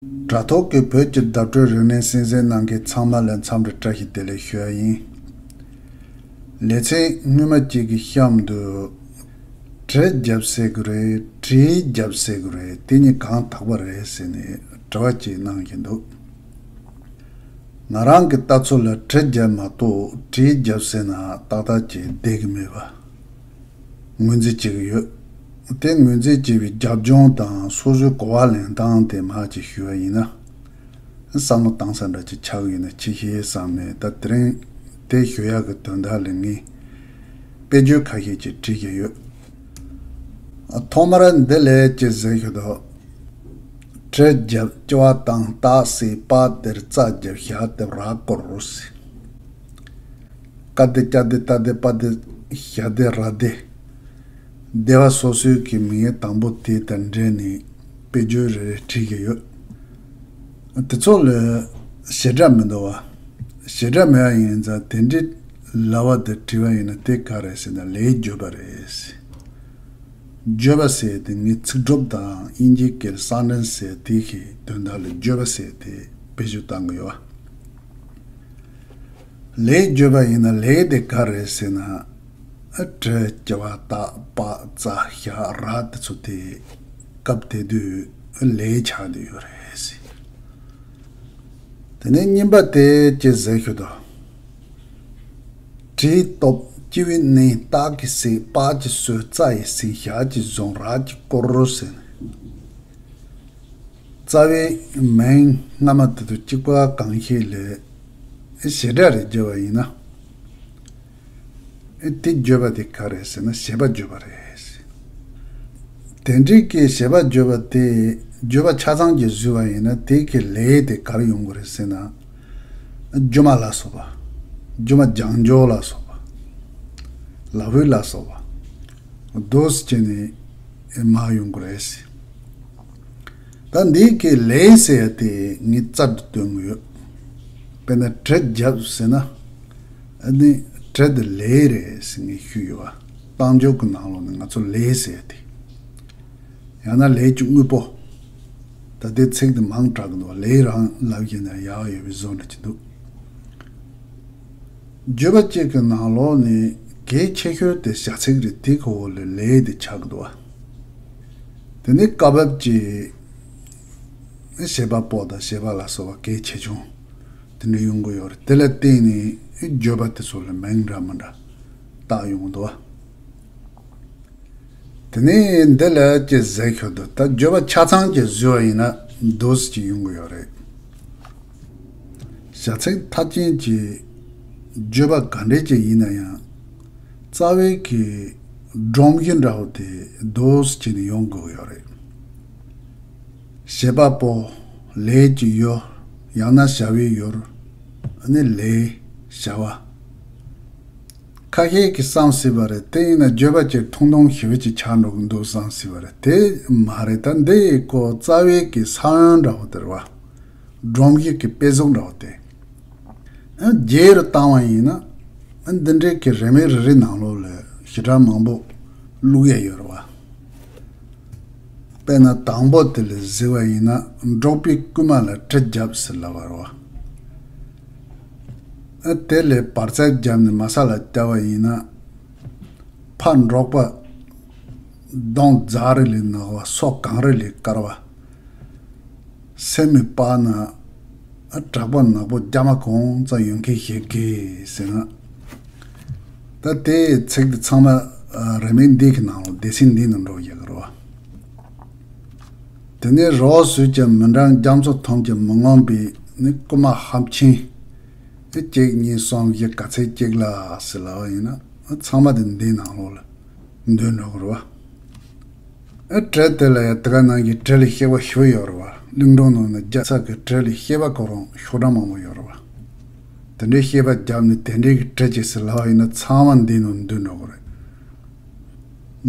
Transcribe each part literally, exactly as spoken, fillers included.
དྲ་ཐོག་གི་བོད་ཀྱི་བརྡ་སྤྲོད་རིག་གནས་གསན་གཟིགས་གནང་མཁན་ཚང་མ་ལ་འཚམས་འདྲི་བཀྲ་ཤིས་བདེ་ལེགས་ཞུ་བ་ཡིན། ལེ་ཚན་སྔོན་མ་གཅིག་གི་གཤམ་དུ། གྲི་རྒྱབ་ཟེར་གི་རེད། གྲི་རྒྱབ་ཟེར་གི་རེད། དེ་གཉིས་གང་དག་པ་རེད་ཟེར་ནས་དྲི་བ་གཅིག་གནང་བཞིན་འདུག་ང་རང་གི་ལྟ་ཚུལ་ལ་གྲི་རྒྱབ་མ་གཏོགས་གྲི་རྒྱབ་ཟེར་ན་ཏག་ཏག་ཅིག་བསྡད་གི་མེད་པ། ངོས་འཛིན་བྱེད་ཀྱི་ཡོད། དེ་ངོས་འཛིན་བྱེད་པའི་རྒྱབ་ལྗོངས་དང་སོ་སོའི་གོ་བ་ལེན་སྟངས་དེ་མར་ཅིག་ཞུ་བ་ཡིན་ན། བསམ་བློ་བཏང་ས་འདྲ་ཅིག་ཆགས་ཡོད་ན་ཅི་ཤེས་བསམ་ནས། ད་དེ་རིང་དེ་ཞུ་ཡག་གི་དོན་དག་ལ་ངས་དཔེ་བརྗོད་ཁ་ཤས་ཅིག་བྲིས་ཀྱི་ཡོད། ཐོག་མར་འདི་ལས་ཅི་ཟེར་ཞུ་དོ། གྲི་རྒྱབ་ལྕི་བ་བཏང་སྟག་གསད་པ་དེར་རྩྭ་རྒྱབ་ཞག་དེབ་ར་སྐོར་རུ་ཟེར། ཀ་དེ་ཀྱ་དེ་ཏ་དེ་པ་དེ་ཞ་དེ་ར་དེ། སྡེ་བ་སོ་སོའི་གི་མིང་ཡིག་དང་པོ་དེ་དང་འབྲེལ་ནས་དཔེ་བརྗོད་རེ་རེ་བྲིས་ཀྱི་ཡོད། དེ་ཚོ་ལ་བྱེད་སྒྲ་མི་འདུག་བ། བྱེད་སྒྲ་མེད་པ་ཡིན་ཙང་དེ་འདྲའི་ལབ་པ་དེ་བྲིས་པ་ཡིན་ན་དེ་ག་རེད་ཟེར་ན་ལས་བརྗོད་པ་རེད། བརྗོད་པ་ཟེར་དེ་ངས་ཚིག་གྲུབ་དང་དབྱིན་ཇིའི་སྐད་sentence ཟེར་དེ་གི་དོན་དག་ལ་བརྗོད་པ་ཟེར་དེ་དཔེ་བརྗོད་བཏང་གི་ཡོད་བ། ལས་བརྗོད་པ་ཡིན་ན་ལས་དེ་ག་རེད་ཟེར་ན། ཨ་གྲི་ལྕི་བ་སྟག་པགས་རྩྭ་ཞག་ར་དེ་ཚོ་དེ་སྐབས་དེ་དུས་ལས་ཆགས་བསྡད་ཡོད་རེད་ཟེར། དེ་ནས་གཉིས་པ་དེ་ཅི་ཟེར་ཞུ་དོ། གྲིས་གཏུབ་ལྕི་བས་མནན་སྟག་གིས་བསད་པགས་ཀྱིས་གསོད་རྩྭ་ཡིས་ཟིན་ཞག་གིས་བཟུང་ར་གིས་བསྐོར་ཟེར་ནས། རྩ་བའི་མིང་སྔ་མ་དེ་དང་གཅིག་པ་གང་ཞིག་ལས་བྱེད་སྒྲ་རེ་བརྗོད་པ་ཡིན་ན། དེ་བརྗོད་པ་དེ་ག་རེད་ཟེར་ན་བྱེད་པ་བརྗོད་པ་རེད། དེ་འདྲའི་གི་བྱེད་པ་བརྗོད་པ་དེ་བརྗོད་པ་ཆ་ཚང་གི་བཟོས་པ་ཡིན་ན་དེ་གི་ལས་དེ་ག་རེ་ཡོང་གི་རེད་ཟེར་ན། སྒྱུ་མ་ལ་སོགས་པ། སྒྱུ་མ་རྒྱང་འཇོག་ལ་སོགས་པ། ལ་ཧུལ་ལ་སོགས་པ། རྡོ་སྐྱེས་ནས་མ་ཡོང་གི་རེད། ད་འདི་གི་ལས་ཟེར་ཡ་དེ་ངས་རྩལ་དུ་སྟོན་གི་ཡོད། དཔེར་ན་གྲི་རྒྱབ་ཟེར་ན། ཨ་ནི་གྲི་དེ་ལས་རེད་ཟེར་ངས་ཞུས་ཡོད་བ། གཏམ་བརྗོད་ཀྱི་ནང་ལོགས་ནས་ང་ཚོ་ལས་ཟེར་ཡ་དེ། ཡང་ན་ལས་ཀྱི་དངོས་པོ། ད་ལྟའི་ཚིག་འདི་མང་དྲགས་ཀྱི་འདུག་ལས་རང་ལབ་བཞིན་ན་ཡག་ཡོད་པའི་བཟོ་འདྲ་ཅིག་འདུག་བརྗོད་པ་གཅིག་གི་ནང་ལོགས་ནས་གལ་ཆེ་ཤོས་དེ་བྱ་ཚིག་རེད། དེ་གི་འོག་ལ་ལས་དེ་ཆགས་ཀྱི་འདུག་བ། དེ་ནས་སྐབས་བབ་ཀྱི་བྱེད་པ་པོ་དང་བྱེད་པ་ལ་སོགས་པ་གལ་ཆེ་ཆུང་དེ་འདྲ་ཡོང་གི་ཡོད་རེད། དེ་ལ་བརྟེན་ནས་བརྗོད་པ་དེ་ཚོ་ལ་མིང་འདྲ་མི་འདྲ་བཏགས་ཡོང་གི་འདུག་བ། དེ་ནས་འདི་ལ་ཅི་ཟེར་ཤོད་དུ་ད་བརྗོད་པ་ཆ་ཚང་གི་བཟོས་པ་ཡིན་ན་འདུག་སེ་ཅིག་ཡོང་གི་ཡོད་རེད། བྱ་ཚིག་མཐའ་ཅན་གྱི་བརྗོད་པ་ག་འདྲས་ཅིག་ཡིན་ན་ཡང་རྩ་བའི་གི་སྒྲོམ་གཞི་འདྲ་བོ་དེ་འདུག་སེ་བྱས་ནས་ཡོང་དགོས་ཀྱི་ཡོད་རེད། བྱེད་པ་པོ་ལས་ཀྱི་ཡུལ། ཡང་ན་བྱ་བའི་ཡུལ། ཨ་ནི་ལས་བྱ་བ། ཁ་ཤས་ཀྱིས་བསམ་སྲིད་པ་རེད། དེ་ཡིན་ན་བརྗོད་པ་ཅིག་ཐུང་ཐུང་ཞེ་པོ་ཅིག་ཆགས་འགྲོ་གི་འདུག་བསམ་སྲིད་པ་རེད། དེ་མ་རེད། ད་འདི་ཡི་སྐོར་རྩ་བའི་གི་ས་བོན་འདྲ་བོ་དེ་རེད་བ། སྒྲོམ་གཞི་གི་དཔེ་གཟུགས་འདྲ་བོ་དེ། ཨ་རྒྱས་རུ་བཏང་བ་ཡིན་ན། ཨ་འདི་འདྲའི་གི་རེ་མིག་རེ་རེ་ནང་ལོགས་ལ་ཞེ་དྲག་མང་པོ་བླུགས་ཡ་ཡོད་རེད་བ། དཔེར་ན་དང་པོ་དེ་ལ་གཟིགས་པ་ཡིན་ན་འབྲོག་པའི་རྐུན་མ་ལ་གྲི་རྒྱབ་ཟེར་ལབ་པ་རེད་བ། ཨ་དེ་ལས་བར་ཆད་བརྒྱབ་ནས་མ་ས་ལ་བསྐྱལ་བ་ཡིན་ན། ཕ་འབྲོག་པ། གདོང་འཛག་རིས་ལས་ནག་པ། སོ་གངས་རི་ལས་དཀར་བ། སེམས་མི་དཔའ་ན། ཨ་དྲེག་པ་ནག་པོ་རྒྱ་མ་གང་ཙམ་ཡོད་མཁན་ཞིག་གིས་ཟེར་ན། ད་དེའི་ཚིག་འདི་ཚང་མ་ཨ་རེ་མིག་འདི་གི་ནང་ལོགས་སྡེ་ཚན་འདི་ནང་འགྲོ་ཡག་གི་རེད་བ། དེ་ནས་རི་བོ་སུས་ཀྱང་མི་འགྲངས། རྒྱ་མཚོ་ཐོམ་གྱིས་མི་ངོམས་པའི་ནི་རྐུན་མ་ཧམ་ཆེན། ཨེ་གཅིག་གཉིས་གསུམ་བཞི་ག་ཚད་གཅིག་ལ་ཟེར་ལབ་པ་ཡིན་ན་ཨ་ཚང་མ་དེ་འདི་ནང་ལོགས་ལ་འདུས་འགྲོ་གི་རེད་བ། ཨ་གྲི་དེ་ལ་ཡང་དེ་ག་ནང་གི་གྲི་ལས་ཤེས་པ་ཞེ་པོ་ཡོད་རེད་བ། གླིང་སྒྲུང་ནང་ན་རྒྱལ་ཚབ་ཀྱི་གྲི་ལས་ཤེས་པ་ཁོ་རང་ཤོག་གྲངས་མང་པོ་ཡོད་རེད་བ། དེ་འདྲའི་ཤེས་པ་བརྒྱབ་ནས་དེ་འདྲའི་གི་གྲི་གཅིག་ཟེར་ལབ་པ་ཡིན་ན་ཚང་མ་འདི་ནང་འདུས་འགྲོ་གི་རེད།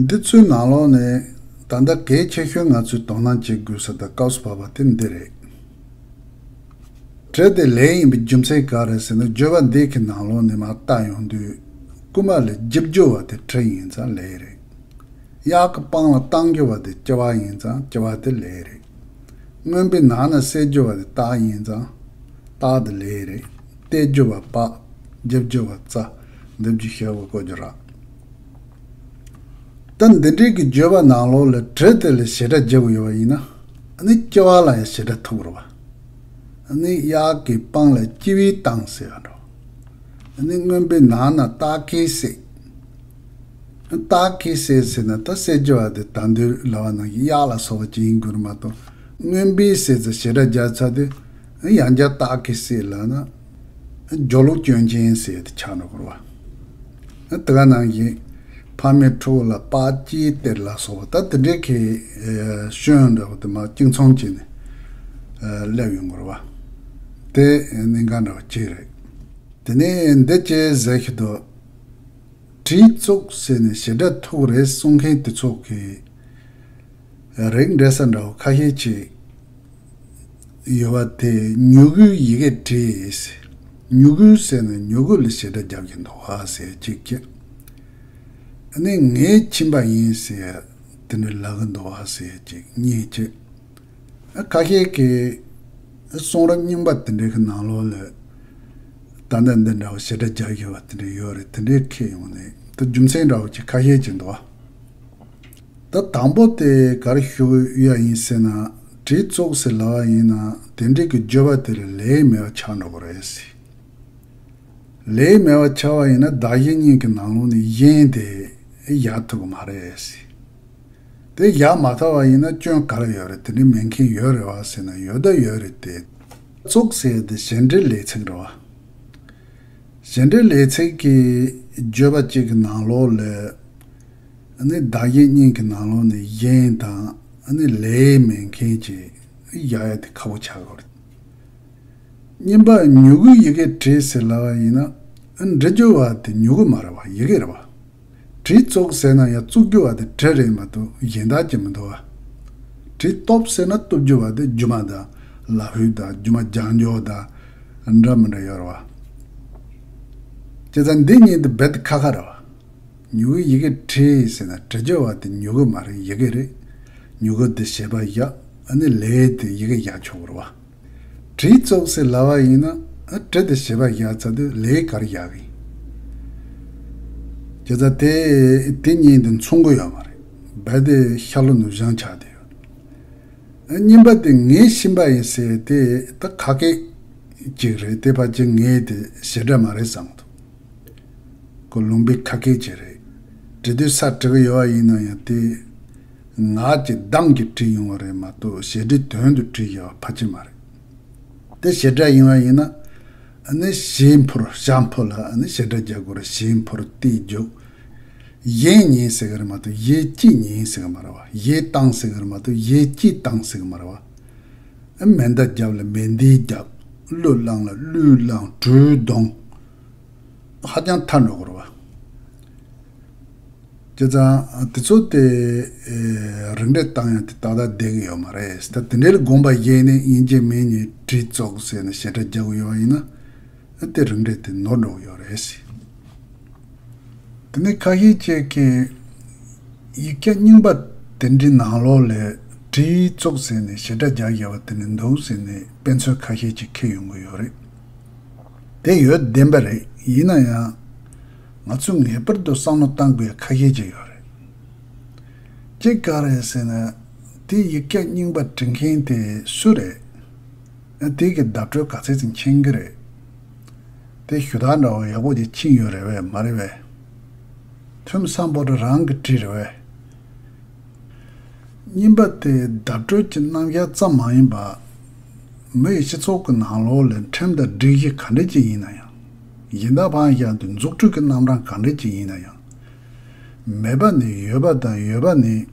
འདི་ཚོའི་ནང་ལོགས་ནས་ད་ལྟ་གལ་ཆེ་ཤོས་ང་ཚོས་དོ་སྣང་བྱེད་དགོས་ས་དང་སྐབས་སུ་བབས་པ་དེ་འདི་རེད། གྲི་དེ་ལས་ཡིན་པའི་རྒྱུ་མཚན་ག་རེ་ཟེར་ན་བརྗོད་པ་འདི་གི་ནང་ལོགས་ནས་མར་བལྟ་ཡོང་དུས་རྐུན་མ་ལ་རྒྱུ་སྦྱོར་བ་དེ་གྲི་ཡིན་ཙང་ལས་རེད། གཡག་གི་པང་ལ་བཏང་རྒྱུ་བ་དེ་ལྕི་བ་ཡིན་ཙང་ལྕི་བ་དེ་ལས་རེད། མངོན་པའི་ནང་ན་གསལ་རྒྱུ་བ་དེ་རྟགས་ཡིན་ཙང་། རྟགས་དེ་ལས་རེད། གཏད་རྒྱུ་བ་པ། རྒྱབ་རྒྱུ་བ་ཙ། འདེབས་རྒྱུ་ཞབས་ཀྱུ་བཀོད་རྒྱུ་ར། ད་འདི་འདྲའི་གི་བརྗོད་པ་ནང་ལོགས་ལ་དྲི་དེ་ལ་བྱེད་སྒྲ་རྒྱག་དགོས་ཡོད་པ་ཡིན་ན། ཨ་ནི་སྐྱེ་བ་ལ་ཡང་བྱེད་སྒྲ་ཐུག་རེད་བ། ཨ་ནི་གཡག་གི་སྤང་ལ་སྐྱེ་བའི་སྟངས་ཟེར་བ་འགྲོ། ཨ་ནི་མངོན་པའི་ནང་ན་རྟགས་ཀྱིས་གསལ། རྟགས་ཀྱིས་གསལ་ཟེར་ན་ད་གསལ་རྒྱུ་བ་དེ་ད་འདོད་ལ་བ་ནང་གི་གཡག་ལ་སོགས་པ་ཅིག་ཡིན་དགོས་རེད་མ་གཏོགས། མངོན་པའི་གསལ་ཚེ་བྱེད་སྒྲ་རྒྱག་ཚར་དུས། ཡང་བསྐྱར་རྟགས་ཀྱིས་གསལ་ལབ་ན། སྦྱོར་ལུགས་སྐྱོན་ཅན་ཟེར་དེ་ཆགས་འགྲོ་གི་རེད་བ། དེ་ག་ནང་བཞིན། ཕ་མའི་ཕྲུ་གུ་ལ་པ་སྐྱེས་སྟེར་ལ་སོགས་པ་ད་དེ་འདྲའི་གི་ཤོན་འདྲ་བོ་དེ་མ་གཅིག་མཚུངས་བྱས་ནས་སླེབས་ཡོང་གི་རེད་བ། དེ་གནད་འགག་འདྲ་བོ་གཅིག་རེད། དེ་ནས་འདི་ཅི་ཟེར་གྱི་འདུག་དྲིས་བཙུགས་ཟེར་ནས་བྱེད་སྒྲ་ཐུག་རེད་གསུང་མཁན་དེ་ཚོ་གི་རིགས་འགྲེ་ས་འདྲ་བོ་ཁ་ཤས་ཅིག་ཡོད་པ་དེ་མྱུ་གུའི་ཡི་གེ་བྲིས། མྱུ་གུ་ཟེར་ནས་མྱུ་གུ་ལ་བྱེད་སྒྲ་རྒྱབ་ཀྱི་འདུག་ཨ་ཟེར་གཅིག་བྱས། ཨ་ནི་ངའི་ཁྱིམ་པ་ཡིན་ཟེར་དེ་འདྲ་ལབ་ཀྱི་འདུག་ཨ་ཟེར་གཅིག་གཉིས་བྱས། ཨ་ཁ་ཤས་ཀྱིས་གསུང་རབ་རྙིང་པ་དེ་འདྲའི་གི་ནང་ལོགས་ལ་ད་ལྟ་འདི་འདྲ་བོ་བྱེད་སྒྲ་རྒྱག་ཡོད་པ་དེ་འདྲ་ཡོད་རེད། དེ་འདྲའི་ཁྱེར་ཡོང་ནས་ད་རྒྱུ་མཚན་འདྲ་བོ་ཅིག་ཁ་ཤས་ཅིག་འདུག་ཨ། ད་དང་པོ་དེ་ག་རེ་ཞུ་གི་ཡོད་ཡིན་ཟེར་ན། དྲིས་བཙུགས་ཟེར་ལབ་པ་ཡིན་ན་དེ་འདྲའི་གི་བརྗོད་པ་དེ་ལ་ལས་མེད་པ་ཆགས་འགྲོ་གི་རེད་ཟེར། ལས་མེད་པ་ཆགས་པ་ཡིན་ན་བདག་གཞན་གཉིས་ཀྱི་ནང་ལོགས་ནས་གཞན་དེ་ཡལ་ཐུབ་ཀྱི་མ་རེད་ཟེར། དེ་ཡལ་མ་ཐུབ་པ་ཡིན་ན་སྐྱོན་ག་རེ་ཡོད་རེད། དེ་འདྲའི་མེད་མཁན་ཡོད་རེད་བ་ཟེར་ན་ཡོད་ད་ཡོད་རེད་དེ། བཙུགས་ཟེར་དེ་བྱེད་འབྲེལ་ལས་ཚིག་རེད་བ། བྱེད་འབྲེལ་ལས་ཚིག་གི་བརྗོད་པ་གཅིག་གི་ནང་ལོགས་ལ། ཨ་ནི་བདག་གཞན་གཉིས་ཀྱི་ནང་ལོགས་ནས་གཞན་དང་ཨ་ནི་ལས་མེད་མཁན་གྱི་ཡལ་ཡ་དེ་ཁག་པོ་ཆགས་ཀྱི་རེད། གཉིས་པ་མྱུ་གུའི་ཡི་གེ་བྲིས་ཟེར་ལབ་པ་ཡིན་ན། ཨ་འབྲི་རྒྱུ་བ་དེ་མྱུ་གུ་མ་རེད་བ། ཡི་གེ་རེད་བ། དྲིས་བཙུགས་ཟེར་ན་ཡང་བཙུགས་རྒྱུ་བ་དེ་དྲི་རེད་མ་གཏོགས་གཞན་དག་ཅིག་མི་འདུག་བ། དྲིས་གཏུབས་ཟེར་ན་གཏུབ་རྒྱུ་བ་དེ་རྒྱུ་མ་དང་། ལ་ཕུག་དང་། རྒྱུ་མ་རྒྱག་འགྱོག་དང་། འདྲ་མི་འདྲ་ཡོད་རེད་བ། བྱས་ཙང་འདི་གཉིས་དེ་རྦད་དེ་ཁ་ཁ་རེད་བ། མྱུ་གུའི་ཡི་གེ་བྲིས་ཟེར་ན་འབྲི་རྒྱུ་བ་དེ་མྱུ་གུ་མ་རེད། ཡི་གེ་རེད། མྱུ་གུ་དེ་བྱེད་པ་བཞག་ཨ་ནི་ལས་དེ་ཡི་གེ་བཞག་ཆོག་གི་རེད་བ། དྲིས་བཙུགས་ཟེར་ལབ་པ་ཡིན་ན། ཨ་དྲི་དེ་བྱེད་པ་བཞག་ཚར་དུས་ལས་ག་རེ་བཞག་གི་ཡིན། བྱས་ཙང་དེ་དེ་གཉིས་དེ་མཚུངས་ཀྱི་ཡོད་མ་རེད། རྦད་དེ་ཤ་ལོ་ནུབ་བྱང་ཆགས་བསྡད་ཡོད། ཨ་གཉིས་པ་དེ་ངའི་ཁྱིམ་པ་ཡིན་ཟེར་དེ་ད་ཁ་སྐད་ཅིག་རེད། དེ་ཕལ་ཆེར་ངའི་དེ་བྱེད་སྒྲ་མ་རེད་བསམ་གྱི་འདུག་ཁོ་ལུང་པའི་ཁ་སྐད་ཅིག་རེད། འབྲི་དུས་ས་འབྲི་གི་ཡོད་པ་ཡིན་ན་ཡང་དེ་ངག་གི་གདངས་ཀྱིས་བྲིས་ཡོང་བ་རེད་མ་གཏོགས་བྱེད་སྒྲའི་དོན་དུ་བྲིས་ཡོད་པ་ཕལ་ཆེར་མ་རེད། དེ་བྱེད་སྒྲ་ཡིན་པ་ཡིན་ན། ཨ་ནི་ཞེས་འཕུར། ཞེས་འཕུར་ལ་ཨ་ནི་བྱེད་སྒྲ་རྒྱག་དགོས་རེད། ཞེས་འཕུར་ཏེ་རྒྱུག་གཞན་ཉིད་ཟེར་གི་རེད་མ་གཏོགས་གཞན་གྱིས་ཉིད་ཟེར་གི་མ་རེད་བ། གཞན་བཏང་ཟེར་གི་རེད་མ་གཏོགས་གཞན་གྱིས་བཏང་ཟེར་གི་མ་རེད་བ། ཨ་མེ་མདའ་རྒྱབ་ལ་མེ་མདས་རྒྱབ། གླུ་བླངས་ལ་གླུས་བླངས། གྲོས་བསྡོམས། ཧ་ཅང་ཐལ་འགྲོ་གི་རེད་བ། བྱས་ཙང་དེ་ཚོ་དེ་རིགས་འགྲེ་བཏང་ཡང་དེ་ཏག་ཏག་བསྡད་ཀྱི་ཡོད་མ་རེད། ད་དེ་འདྲའི་ལ་དགོངས་པ་བཞེས་ནས་ཡིན་གཅིག་མིན་གཉིས་དྲིས་བཙུགས་ཟེར་ནས་བྱེད་སྒྲ་རྒྱག་གི་ཡོད་པ་ཡིན་ན། དེ་རིགས་འགྲེ་དེ་ནོར་འགྲོ་གི་ཡོད་རེད། དེ་ནས་ཁ་ཤས་ཅིག་གིས་ཡིག་ཆ་རྙིང་པ་དེ་འདྲའི་ནང་ལོགས་ལ་དྲིས་བཙུགས་ཟེར་ནས་བྱེད་སྒྲ་རྒྱག་བཞག་པ་དེ་འདྲ་འདུག་ཟེར་ནས་དཔེ་མཚོན་ཁ་ཤས་ཅིག་འཁྱེར་ཡོང་གི་ཡོད་རེད། དེ་ཡོད་བདེན་པ་རེད། ཡིན་ན་ཡང་ང་ཚོས་ངེས་པར་དུ་བསམ་བློ་བཏང་དགོས་ཡ་ཁ་ཤས་ཅིག་ཡོད་རེད། གཅིག་ག་རེ་ཟེར་ན། དེ་ཡིག་ཆ་རྙིང་པ་འབྲི་མཁན་དེ་སུ་རེད། དེ་གི་བརྡ་སྤྲོད་ག་ཚད་ཅིག་མཁྱེན་གྱི་རེད། དེ་ཞུ་དག་འདྲ་བོ་ཡག་པོ་ཅིག་ཕྱིན་ཡོད་རེད་པས་མ་རེད་པས། ཐོན་མི་སམ་བྷོ་ཊ་རང་གིས་བྲིས་རེད་པས། རྙིང་པ་དེ་བརྡ་སྤྲོད་ཀྱི་རྣམ་གཞག་ཙམ་མ་ཡིན་པ། མི་ཡི་སྤྱི་ཚོགས་ཀྱི་ནང་ལོགས་ལ་ཁྲིམས་དང་སྒྲིག་གཞི་ག་འདྲ་ཅིག་ཡིན་ན་ཡང་། གཞན་དག་ཕར་བཞག་སྟེ་འཛུགས་སྐྲུན་གྱི་རྣམ་གྲངས་ག་འདྲ་ཅིག་ཡིན་ན་ཡང་། མེད་པ་ནས་ཡོད་པ་དང་ཡོད་པ་ནས་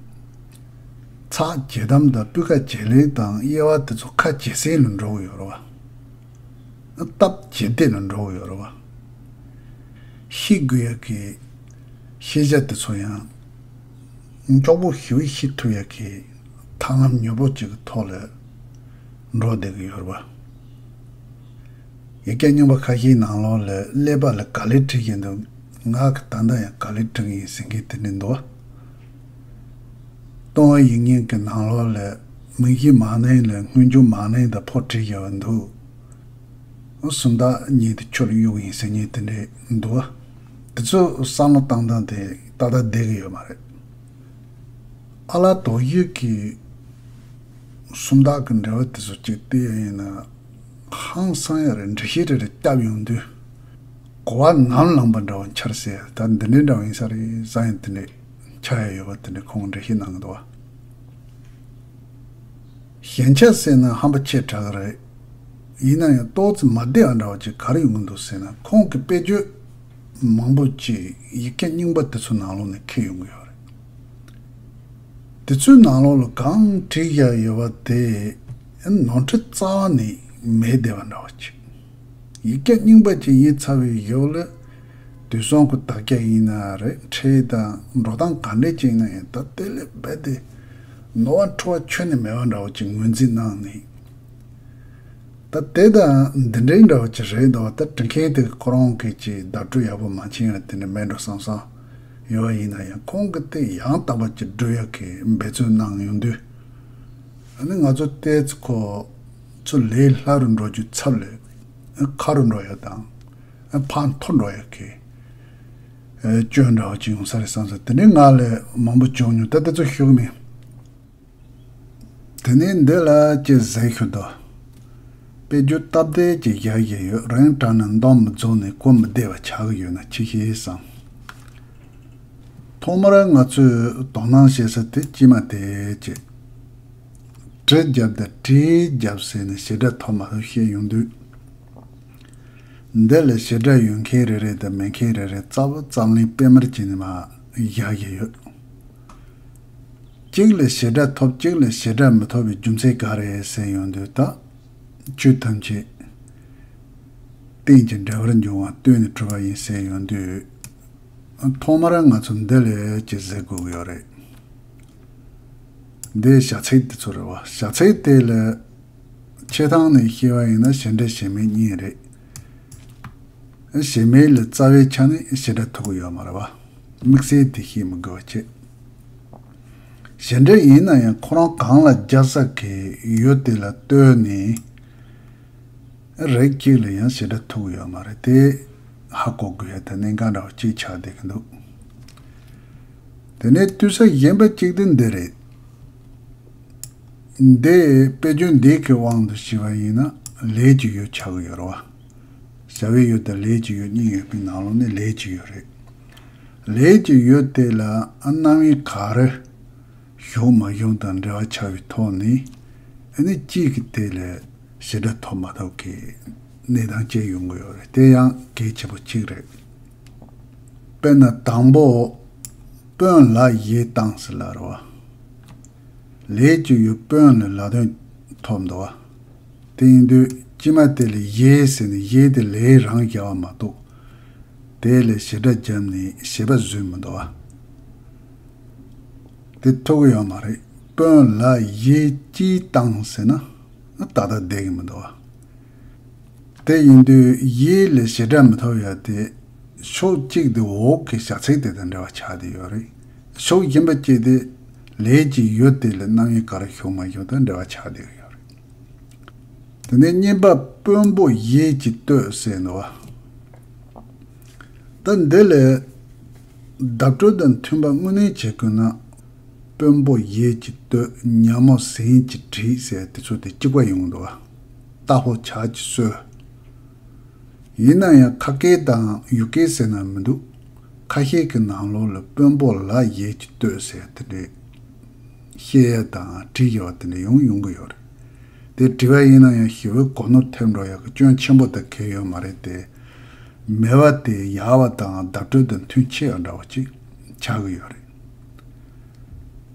ཚགས་ཇེ་དམ་དང་སྤུས་ཀ་ཇེ་ལེགས་དང་དབྱེ་བ་དེ་ཚོ་ཁ་ཇེ་གསལ་ལ་འགྲོ་གི་ཡོད་རེད་བ། སྟབས་ཇེ་བདེ་ལ་འགྲོ་གི་ཡོད་རེད་བ། ཤེས་དགོས་ཡ་གི་ཤེས་བྱ་དེ་ཚོ་ཡང་མགྱོགས་པོ་ཞེ་པོ་ཤེས་ཐུབ་ཡ་གི་ཐབས་ལམ་མྱུར་པོ་ཅིག་གི་ཐོག་ལ་འགྲོ་བསྡད་ཀྱི་ཡོད་རེད་བ། ཡིག་ཆ་རྙིང་པ་ཁ་ཤས་ནང་ལོགས་ལ་ཀླད་པ་ལ་ག་ལེར་བྲིས་ཀྱི་འདུག་ངག་གི་ད་ལྟ་ཡང་ག་ལེར་བྲིས་ཀྱི་ཡིན་ཟེར་མཁན་དེ་འདྲ་འདུག་བ། ལྟུང་བའི་ཡིག་རྙིང་གི་ནང་ལོགས་ལ་ མིང་གཞི་མ་ནིང་ལ་སྔོན་འཇུག་མ་ནིང་དང་ཕོ་བྲིས་བཞག་པ་འདུག་སུམ་རྟགས་གཉིས་དེ་ཆུ་ལ་གཡུག་ཡིན་ཟེར་མཁན་དེ་འདྲས་འདུག་དེ་ཚོ་བསམ་བློ་བཏང་སྟངས་དེ་ཏག་ཏག་བསྡད་ཀྱི་ཡོད་མ་རེད། ཨ་ལགས་དོགས་ཡོད་ཀྱི་སུམ་རྟགས་ཀྱི་འགྲེལ་པ་དེ་ཚོ་གཅིག་བལྟས་ཡིན་ན། ཧང་སང་ཡ་རེད། འགྲེལ་བཤད་རེ་རེ་བརྒྱབ་ཡོང་དུས། གོ་བ་ནམ་ལངས་པ་འདྲ་བོ་འཆར་ཟེར། ད་འདི་འདྲའི་འདྲ་བོ་ཡིན་ས་རེད་བསམ་ཡ་དེ་འདྲས་ཆགས་ཡ་ཡོད་པ་དེ་འདྲས་ཁོང་འགྲེལ་བཤད་གནང་གི་འདུག་བ། ཞན་ཆ་ཟེར་ན་ཧམ་པ་ཆེ་དྲགས་རེད། ཡིན་ན་ཡང་ཏོག་ཙམ་མ་བདེ་བ་འདྲ་བོ་ཅིག་ག་རེ་ཡོང་གི་འདུག་ཟེར་ན། ཁོང་གི་དཔེ་བརྗོད་མང་པོ་ཅིག་ཡིག་སྐད་རྙིང་པ་དེ་ཚོ་ནང་ལོགས་ནས་འཁྱེར་ཡོང་གི་ཡོད་རེད། དེ་ཚོའི་ནང་ལོགས་ལ་གང་བྲིས་བཞག་ཡོད་པ་དེ་ནོར་འཁྲུལ་རྩ་བ་ནས་མེད་བསྡད་པ་འདྲ་བོ་ཅིག་ཡིག་སྐད་རྙིང་པ་ཅིག་ཡིན་ཚར་བའི་ཡོལ་ལ། དུས་གསུམ་གྱི་དག་ཆ་ཡིན་ན་རེད། ཁྲིད་དང་འགྲོ་སྟངས་ག་འདྲས་ཅིག་ཡིན་ན་ཡང་ད་དེ་ལས་རྦད་དེ་ནོར་བ་འཁྲུལ་བ་ཁྱོན་ནས་མེད་པ་འདྲ་བོ་ཅིག་ངོས་འཛིན་གནང་ནས། ད་དེ་དང་འདི་འདྲའི་འདྲ་བོ་ཅིག་རེད་འདུག་ད་འབྲི་མཁན་དེ་ཁོ་རང་གིས་ཅིག་བརྡ་སྤྲོད་ཡག་པོ་མ་བྱས་ཡང་དེ་འདྲ་མེད་འགྲོ་བསམ་བསམ་ཡོད་པ་ཡིན་ན་ཡང་། ཁོང་གིས་དེ་ཡང་དག་པ་ཅིག་སྒྲུབ་ཡག་གི་འབད་བརྩོན་གནང་ཡོང་དུས། ཨ་ནི་ང་ཚོ་ལྟས་ཚེ་ཁོ་ཚོ་ལས་སླ་རུ་འགྲོ་རྒྱུའི་ཚབ་ལས་ཁ་རུ་འགྲོ་ཡག་དང་ཕར་འཐོར་འགྲོ་ཡག་གི་སྐྱོན་འདྲ་བོ་ཅིག་ཡོང་ས་རེད་བསམ་ས། དེ་འདྲའི་ང་ལས་མང་པོ་བྱུང་མྱོང་། ད་དེ་ཚོ་ཞུ་གི་མེད། དེ་ནས་འདི་ལ་ཅིག་གཟིགས་ཞུ་དོ། དཔེ་བརྗོད་སྟབས་བདེ་ཅིག་བཞག་བཞག་ཡོད། རིང་དྲགས་ན་འདང་མི་རྫོགས་ནས་གོ་མི་བདེ་བ་ཆགས་ཀྱི་ཡོད་ན་ཅི་ཤེས་བསམ། ཐོག་མར་ང་ཚོས་དོ་སྣང་བྱེད་ས་དེ་དཀྱུས་མ་དེ་ཅིག་བྲི་རྒྱབ་དང་བྲིས་རྒྱབ་ཟེར་ནས་བྱེད་སྒྲ་ཐོབ་མ་ཐོབ་བཤད་ཡོང་དུས། འདི་ལ་བྱེད་སྒྲ་ཡོད་མཁན་རེ་རེ་དང་མེད་མཁན་རེ་རེ་རྩ་བ་རྩ་ལེན་དཔེ་མར་བྱས་ནས་མར་བཞག་བཞག་ཡོད། གཅིག་ལ་བྱེད་སྒྲ་ཐོབ། གཅིག་ལ་བྱེད་སྒྲ་མི་ཐོབ་པའི་རྒྱུ་མཚན་ག་རེ་ཟེར་ཡོང་དུས། ད་ཆོས་ཐམས་ཅད་རྟེན་ཅིང་འབྲེལ་བར་འབྱུང་བ་ལྟོས་ནས་གྲུབ་པ་ཡིན་ཟེར་ཡོང་དུས། ཐོག་མར་ང་ཚོ་འདི་ལ་ཅིག་གཟིགས་དགོས་ཀྱི་ཡོད་རེད། འདིའི་བྱ་ཚིག་དེ་ཚོ་རེད་བ། བྱ་ཚིག་དེ་ལ་ཆེ་ཐང་ནས་བཤད་པ་ཡིན་ན་བྱེད་སྒྲ་བྱེད་མེད་གཉིས་རེད། བྱེད་མེད་ལ་རྩ་བའི་ཆ་ནས་བྱེད་སྒྲ་ཐུག་གི་ཡོད་མ་རེད་བ། དམིགས་བསལ་དེ་བཤད་མི་དགོས་པ་བྱེད། བྱེད་སྒྲ་ཡིན་ན་ཡང་ཁོ་རང་གང་ལ་རྒྱག་ས་གི་ཡོད་དེ་ལ་ལྟོས་ནས། རིགས་གཅིག་ལ་ཡང་བྱེད་སྒྲ་ཐུག་ཡོད་མ་རེད་དེ། ཧ་གོ་དགོས་ཡ་དེ་གནད་འགག་འདྲ་བ་གཅིག་ཆགས་བསྡད་ཀྱི་འདུག་དེ་ནས་ལྟོས་ས་གཞན་པ་གཅིག་དེ་འདི་རེད། འདི་དཔེ་བརྗོད་འདི་གི་དབང་དུ་བྱས་པ་ཡིན་ན་ལས་ཀྱི་ཡུལ་ཆགས་ཀྱི་ཡོད་རེད་བ། བྱ་བའི་ཡུལ་དང་ལས་ཀྱི་ཡུལ་གཉིས་ཡོད་པའི་ནང་ལོགས་ནས་ལས་ཀྱི་ཡུལ་རེད། ལས་ཀྱི་ཡུལ་དེ་ལ་རྣམ་དབྱེ་ག་རེ་ཞུགས་མ་ཞུགས་དང་འབྲེལ་བ་ཆགས་པའི་ཐོག་ནས། ཨ་ནི་གཅིག་གི་དེ་ལ་བྱེད་སྒྲ་ཐོབ་མ་ཐོབ་ཀྱི་གནས་སྟངས་བཅས་ཡོང་གི་ཡོད་རེད། དེ་ཡང་གལ་ཆེན་པོ་གཅིག་རེད། དཔེར་ན་དང་པོ། དཔོན་ལ་ཡིག་བཏང་ཟེར་ལབ་རེད་བ། ལས་ཀྱི་ཡུལ་དཔོན་ལ་ལ་དོན་ཐོབ་འདུག་བ། དེ་ཡིན་དུས་དཀྱུས་མ་དེ་ལ་ཡིག་ཟེར་ནས་ཡིག་དེ་ལས་རང་བཞག་པ་མ་གཏོགས། དེ་ལ་བྱེད་སྒྲ་བརྒྱབ་ནས་བྱེད་པ་བཟོས་མི་འདུག་བ། དེ་ཐུག་གི་ཡོད་མ་རེད། དཔོན་ལ་ཡིག་གཅིག་བཏང་ཟེར་ན་ཏག་ཏག་བསྡད་ཀྱི་མི་འདུག་བ། དེ་ཡིན་དུས་ཡིག་ལ་བྱེད་སྒྲ་མི་ཐོབ་ཡ་དེ་ཕྱོགས་གཅིག་དེ་འོག་གི་བྱ་ཚིག་དེ་དང་འབྲེལ་བ་ཆགས་བསྡད་ཡོད་རེད། ཕྱོགས་གཞན་པ་གཅིག་དེ་ལས་ཀྱི་ཡུལ་དེ་ལ་རྣམ་དབྱེ་ག་རེ་ཞུགས་མ་ཞུགས་དང་འབྲེལ་བ་ཆགས་བསྡད་ཡོད་རེད། དེ་ནས་གཉིས་པ་དཔོན་པོ་ཡིག་གཅིག་བསྟོད་ཟེར་འདུག་བ། ད་འདི་ལས་བརྡ་སྤྲོད་དང་མཐུན་པ་དངོས་གནས་བྱེད་དགོས་ན། དཔོན་པོ་ཡིག་གཅིག་བསྟོད། ཉ་མོ་ཟན་གཅིག་བྲིས་ཟེར་དེ་ཚོ་དེ་གཅིག་པ་ཡོང་གི་འདུག་བ། རྟ་ཕོ་བྱ་གཅིག་གསོས། ཡིན་ན་ཡང་ཁ་སྐད་དང་ཡུལ་སྐད་ཟེར་ན་མི་འདུག་ཁ་ཤས་ཀྱི་ནང་ལོགས་ལ་དཔོན་པོ་ལ་ཡིག་གཅིག་བསྟོད་ཟེར་དེ་འདྲའི་བཤད་ཡ་དང་བྲིས་ཡ་བ་དེ་འདྲ་ཡོང་ཡོང་གི་ཡོད་རེད། དེ་བྲིས་པ་ཡིན་ན་ཡང་ཞི་བའི་གོ་ནོར་ཐེབས་འགྲོ་ཡག་གི་སྐྱོན་ཆེན་པོ་དང་གལ་ཡོད་མ་རེད་དེ། མེད་པ་དེ་ཡག་པ་དང་བརྡ་སྤྲོད་དང་མཐུན་ཆེ་བ་འདྲ་བ་ཅིག་ཆགས་ཀྱི་ཡོད་རེད།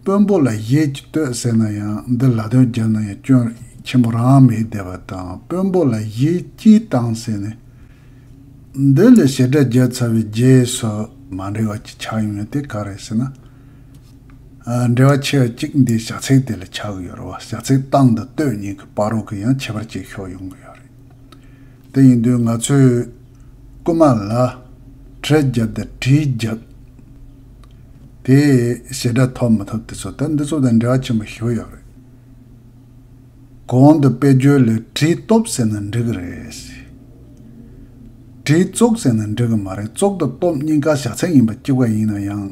དཔོན་པོ་ལ་ཡིག་གཅིག་བསྟོད་ཟེར་ན་ཡང་འདི་ལ་དོན་བརྒྱབ་ན་ཡང་སྐྱོན་ཆེན་པོ་རང་མེད་བསྡད་པ་དང་། དཔོན་པོ་ལ་ཡིག་གཅིག་བཏང་ཟེར་ནས། འདི་ལ་བྱེད་སྒྲ་བརྒྱབ་ཚར་བའི་རྗེས་སུ་མ་འགྲིག་པ་ཅིག་ཆགས་ཡོང་ཡ་དེ་ག་རེ་ཟེར་ན། ཨ། འབྲེལ་བ་ཆེ་བ་གཅིག་འདི་བྱ་ཚིག་དེ་ལ་ཆགས་ཀྱི་ཡོད་རེད་བ། བྱ་ཚིག་བཏང་དང་བསྟོད་གཉིས་ཀྱི་བར་རོ་གི་ཡང་ཁྱད་པར་ཅིག་ཤོར་ཡོང་གི་ཡོད་རེད། དེ་ཡིན་དུས་ང་ཚོས་རྐུན་མ་ལ་བྲི་བརྒྱབ་དང་བྲིས་བརྒྱབ། དེ་བྱེད་སྒྲ་ཐོབ་མི་ཐོབ་དེ་ཚོ་ད་འདི་ཚོ་དང་འབྲེལ་བ་ཆེན་པོ་ཞིག་ཡོད་རེད། གོང་དུ་དཔེ་བརྗོད་ལས་བྲིས་སྟོབས་ཟེར་ན་འགྲིག་གི་རེད། བྲིས་བཙུགས་ཟེར་ན་འགྲིག་གི་མ་རེད། བཙུགས་དང་སྟོབས་གཉིས་ཀ་བྱ་ཚིག་ཡིན་པ་གཅིག་པ་ཡིན་ན་ཡང་།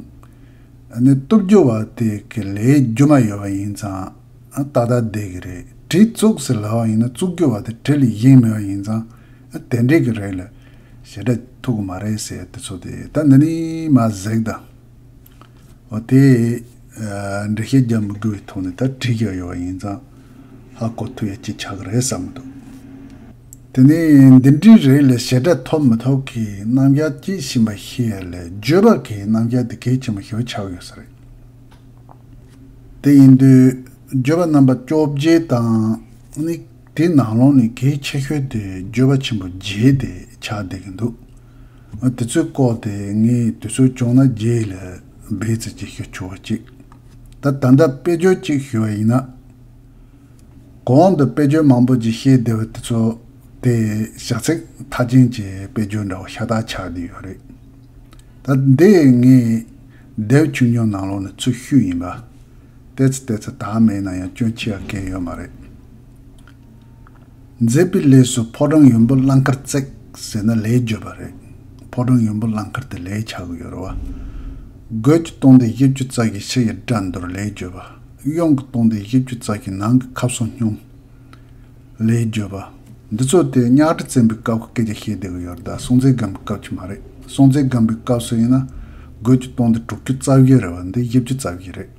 ཨ་ནི་གཏུབ་རྒྱུ་བ་དེ་གི་ལས་རྒྱུ་མ་ཡོད་པ་ཡིན་ཙང་། ཨ་ཏག་ཏག་བསྡད་ཀྱི་རེད། བྲིས་བཙུགས་ཟེར་ལབ་པ་ཡིན་ན་བཙུགས་རྒྱུ་བ་དེ་བྲིས་ལ་ཡིན་མེད་པ་ཡིན་ཙང་། ཨ་དེ་འགྲིག་གི་རེད་ལ། ཞེ་དྲག་ཐུག་གི་མ་རེད་ཟེར་དེ་ཚོ་དེ་ད་འདི་ནས་མར་གཟིགས་དང་། འོ་དེ། ཨ་འགྲེལ་བཤད་རྒྱག་མི་དགོས་པའི་ཐོག་ནས་ད་བྲིས་ཀྱི་ཡོད་པ་ཡིན་ཙང་ཧ་གོ་ཐུབ་ཡ་ཅིག་ཆགས་ཀྱི་རེད་བསམ་གྱི་འདུག་དེ་ནས་འདི་འདྲའི་རིགས་ལ་ཞེ་དྲག་ཐོབ་མི་ཐོབ་ཀྱི་རྣམ་གཞག་ཅིག་ཤེས་པ་ཤེས་ཡ་ལས་བརྗོད་པ་གི་རྣམ་གཞག་དེ་གལ་ཆེན་པོ་ཞེ་པོ་ཆགས་ཀྱི་ཡོད་ས་རེད། དེ་ཡིན་དུས་བརྗོད་པ་རྣམ་པ་བཅོ་བརྒྱད་དང་ནི། དེའི་ནང་ལོགས་ནས་གལ་ཆེ་ཤོས་དེ་བརྗོད་པ་ཆེན་པོ་བརྒྱད་དེ་ཆགས་བསྡད་ཀྱི་འདུག་དེ་ཚོའི་སྐོར་དེ་ངས་དུས་ཚོད་བྱུང་ན་རྗེས་ལ་སྦས་ཚིག་ཅིག་ཞུ་ཆོག་པ་ཅིག་ད་ད་ལྟ་དཔེ་བརྗོད་ཅིག་ཞུ་བ་ཡིན་ན། གོང་དུ་དཔེ་བརྗོད་མང་པོ་ཅིག་བཤད་བསྡད་པ་དེ་ཚོ་དེ་བྱ་ཚིག་མཐའ་ཅན་གྱི་དཔེ་བརྗོད་འདྲ་བོ་ཤ་སྟག་ཆགས་བསྡད་ཡོད་རེད། ད་འདི་ངས་དེབ་ཆུང་ཆུང་ནང་ལོགས་ནས་ཚུར་བཤུས་ཡིན་པ། ཏོག་ཙམ་ཏོག་ཙམ་དག་མེད་ན་ཡང་སྐྱོན་ཆེ་བ་གང་ཡོད་མ་རེད། མཛེས་པའི་ལས་སུ་ཕོ་བྲང་ཡུམ་བུ་གླང་དཀར་བརྩེགས་ཟེར་ན་ལས་བརྗོད་པ་རེད། ཕོ་བྲང་ཡུམ་བུ་གླང་དཀར་དེ་ལས་ཆགས་ཀྱི་ཡོད་རེད་བ། རྒོད་ཀྱི་སྟོང་དེ་བཞི་བཅུ་རྩ་བཞི་ཕྱི་ཡི་སྒྲ་མདོར་ལས་བརྗོད་པ། གཡོན་གྱི་སྟོང་དེ་བཞི་བཅུ་རྩ་བཞི་ནང་གི་ཁབ་སོ་སྙོམས། ལས་བརྗོད་པ། འདི་ཚོ་དེ་གཉའ་ཁྲི་བཙན་པོའི་སྐབས་ཀྱི་སྐད་ཆ་བཤད་བསྡད་ཀྱི་ཡོད་རེད། ད་སྲོང་བཙན་སྒམ་པོའི་སྐབས་ཀྱི་མ་རེད། སྲོང་བཙན་སྒམ་པོའི་སྐབས་སུ་ཡིན་ན་རྒོད་ཀྱི་སྟོང་དེ་དྲུག་ཅུ་རྩ་བཞི་རེད་བ། འདི་བཞི་བཅུ་རྩ་བཞི་རེད།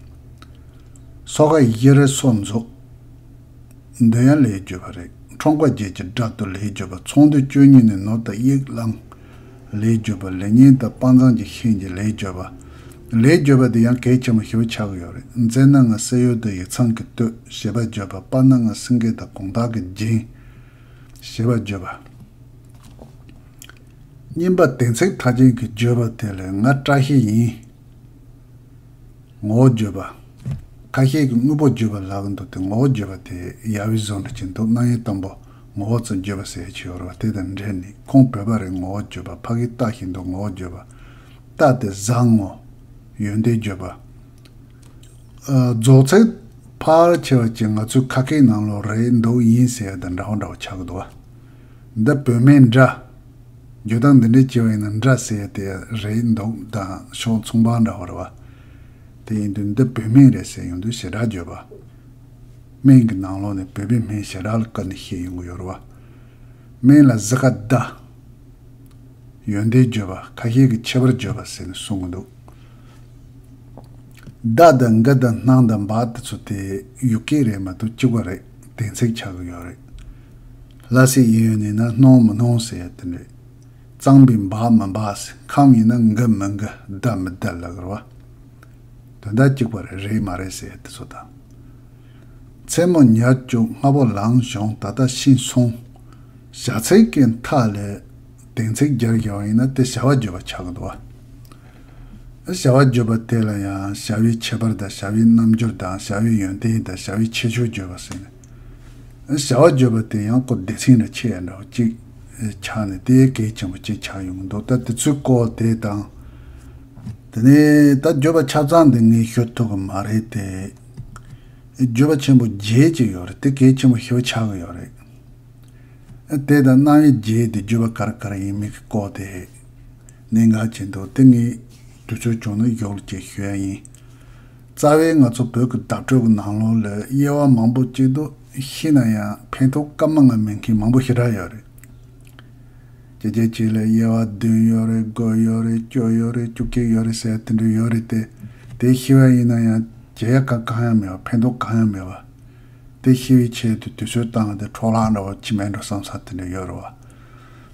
སོ་ཁ་བཞི་རེ་སོ་འཛུགས། འདི་ཡང་ལས་བརྗོད་པ་རེད། ཁྲོམ་ཁ་བརྒྱད་ཀྱི་སྒྲ་དུ་ལས་བརྗོད་པ། ཚོང་འདུས་བཅུ་གཉིས་ནས་ནོར་དང་དབྱིག་བླངས། ལས་བརྗོད་པ། ལེགས་ཉེས་དང་དཔའ་མཛངས་ཀྱི་ཤན་གྱི་ལས་བརྗོད་པ། ལས་བརྗོད་པ་འདི་ཡང་གལ་ཆེན་པོ་ཞེ་པོ་ཆགས་ཀྱི་ཡོད་རེད། མཛེ་སྣ་ང་གསེར་གཡུ་དང་ཡིག་ཚང་གི་སྟོད་ཞེས་པ་བརྗོད་པ། དཔའ་སྣ་ང་སེང་གེ་དང་དགོང་དག་གི་རྒྱན་ཞེས་པ་བརྗོད་པ། གཉིས་པ་དེ་ཚིག་མཐའ་ཅན་གྱི་བརྗོད་པ་དེ་ལས་ང་བཀྲ་ཤིས་ཡིན། ངོ་བོ་བརྗོད་པ། ཁ་ཤས་ཀྱིས་དངོས་པོ་བརྗོད་པ་ལབ་ཀྱི་འདུག་དེ་ངོ་བོ་བརྗོད་པ་དེ་ཡག་པའི་བཟོ་འདྲ་ཅིག་འདུག་རྣམ་དབྱེ་དང་པོ་ངོ་བོ་ཙམ་བརྗོད་པ་ཟེར་ཡ་ཅིག་ཡོད་རེད་བ། དེ་དང་འབྲེལ་ནས་ཁོང་བོད་པ་རེད། ངོ་བོ་བརྗོད་པ། ཕ་གིའི་རྟ་ཞིག་འདུག་ངོ་བོ་བརྗོད་པ། རྟ་དེ་བཟང་ངོ་། ཡོན་ཏན་བརྗོད་པ། ཨ་རྫོགས་ཚིག་ཕལ་ཆེ་བ་ཅིག་ང་ཚོའི་ཁ་སྐད་ནང་ལོགས་རེད་འདུག་ཡིན་ཟེར་ཡ་དང་འདྲ་བོ་འདྲ་བོ་ཆགས་ཀྱི་འདུག་བ། འདི་བོད་སྨན་འདྲ། བརྗོད་སྟངས་འདི་འདྲས་བྱས་པ་ཡིན་ན་འདྲ་ཟེར་ཡ་དེ་རེད་འདུག་དང་ཕྱོགས་མཚུངས་པ་འདྲ་བོ་རེད་བ། དེ་ཡིན་དུས་འདི་བོད་སྨན་རེད་ཟེར་ཡོང་དུས་ཞེ་དྲག་བརྗོད་པ། སྨན་གྱི་ནང་ལོགས་ནས་བོད་པའི་སྨན་ཞེ་དྲག་ལ་བཀར་ནས་བཤད་ཡོང་གི་ཡོད་རེད་བ། སྨན་ལ་གཟི་ཁ་ཟླ། ཡོན་ཏན་བརྗོད་པ། ཁ་ཤས་ཀྱིས་ཁྱད་པར་བརྗོད་པ་ཟེར་ནས་གསུང་གི་འདུག་ཟླ་དང་དགུ་དང་སྣང་དང་བག་དེ་ཚོ་དེ་ཡུལ་སྐད་རེད་མ་གཏོགས་གཅིག་པ་རེད། དེ་ཚིག་ཆགས་ཀྱི་ཡོད་རེད། ལ་སི་ཡིན་ཡོད་ནས་ན་སྣང་མི་སྣང་ཟེར་ཡ་དེ་འདྲས། གཙང་པའི་འབག་མི་འབག་ཟེར། ཁམས་ཡིན་ན་འགུ་མི་འགུ་བདའ་མི་བདའ་ལབ་ཀྱི་རེད་བ། དོན་དག་གཅིག་པ་རེད་རེད་མ་རེད་ཟེར་ཡ་དེ་ཚོ་དང་། མཚན་མོ་ཉལ་བཅུག་སྔ་པོ་ལངས་བྱུང་ད་ལྟ་ཕྱིན་སོང་། བྱ་ཚིག་གི་མཐའ་ལ་དེ་ཚིག་སྦྱར་བཞག་པ་ཡིན་ན་དེ་བྱ་བ་བརྗོད་པ་ཆགས་ཀྱི་འདུག་བ། བྱ་བ་བརྗོད་པ་དེ་ལ་ཡང་བྱ་བའི་ཁྱད་པར་དང་བྱ་བའི་རྣམ་འགྱུར་དང་བྱ་བའི་ཡོན་ཏན་དང་བྱ་བའི་ཁྱད་ཆོས་བརྗོད་པ་ཟེར་ནས། བྱ་བ་བརྗོད་པ་དེ་ཡང་ཁོ་སྡེ་ཚན་རེ་ཕྱེ་ཡ་འདྲ་བོ་གཅིག་ཆགས་ནས་དེ་གལ་ཆེན་པོ་གཅིག་ཆགས་ཡོང་གི་འདུག་ད་དེ་ཚོའི་སྐོར་དེ་དང་། དེ་ནས་ད་བརྗོད་པ་ཆ་ཚང་འདི་ངས་ཤོད་ཐུབ་ཀྱི་མ་རེད་དེ། བརྗོད་པ་ཆེན་པོ་བརྒྱད་ཅིག་ཡོད་རེད། དེ་གལ་ཆེན་པོ་ཞེ་པོ་ཆགས་ཀྱི་ཡོད་རེད། དེ་དང་རྣམ་དབྱེ་བརྒྱད་དེ་བརྗོད་པ་ག་རེ་ག་རེ་ཡིན་མིན་གྱི་སྐོར་དེ་གནད་འགག་ཆེན་འདུག་དེ་ངས་དུས་ཚོད་བྱུང་ན་ཡོག་ལ་ཅིག་ཞུ་ཡ་ཡིན། རྩ་བའི་ང་ཚོ་བོད་ཀྱི་བརྡ་སྤྲོད་ཀྱི་ནང་ལོགས་ལ་དབྱེ་བ་མང་པོ་གཅིག་འདུག་ཤེས་ན་ཡང་ཕན་ཐོགས་སྐར་མ་ལྔ་མེད་མཁན་མང་པོ་ཞེ་དྲག་ཡོད་རེད། སྐྱེ་རྒྱུ་གཅིག་ལ་དབྱེ་བ་བདུན་ཡོད་རེད། དགུ་ཡོད་རེད། བཅུ་ཡོད་རེད། བཅུ་གཅིག་ཡོད་རེད་ཟེར་དེ་འདྲ་ཡོད་རེད་དེ། དེ་ཤེས་པ་ཡིན་ན་ཡང་བྱེད་ཡ་གང་གང་ཡང་མེད་པ། ཕན་ཐོགས་གང་ཡང་མེད་པ། དེ་ཤེས་པའི་ཆེད་དུ་དུས་ཚོད་བཏང་སྟེ་འཕྲོ་བརླག་འདྲ་བོ་ཅི་མེད་འགྲོ་བསམ་ས་དེ་འདྲ་ཡོད་རེད་བ།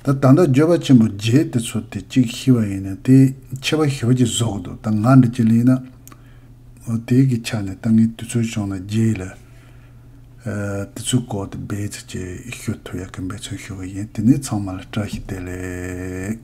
ད་ད་ལྟ་བརྗོད་པ་ཆེན་པོ་བརྒྱད་དེ་ཚོ་དེ་གཅིག་ཤེས་པ་ཡིན་ན་དེ་ཁྱད་པར་ཞེ་པོ་ཅིག་བཟོ་གི་འདུག་ད་ང་འདྲ་ཅིག་ལ་ཡིན་ན། འོ་དེ་གི་ཆ་ནས་ད་ངས་དུས་ཚོད་བྱུང་ན་རྗེས་ལ། ཨ་དེ་ཚོའི་སྐོར་དེ་སྦས་ཚིག་ཅིག་ཞུ་ཐུབ་ཡག་གི་འབད་བརྩོན་ཞུ་གི་ཡིན། དེ་ནས་ཚང་མ་ལ་བཀྲ་ཤིས་བདེ་ལེགས།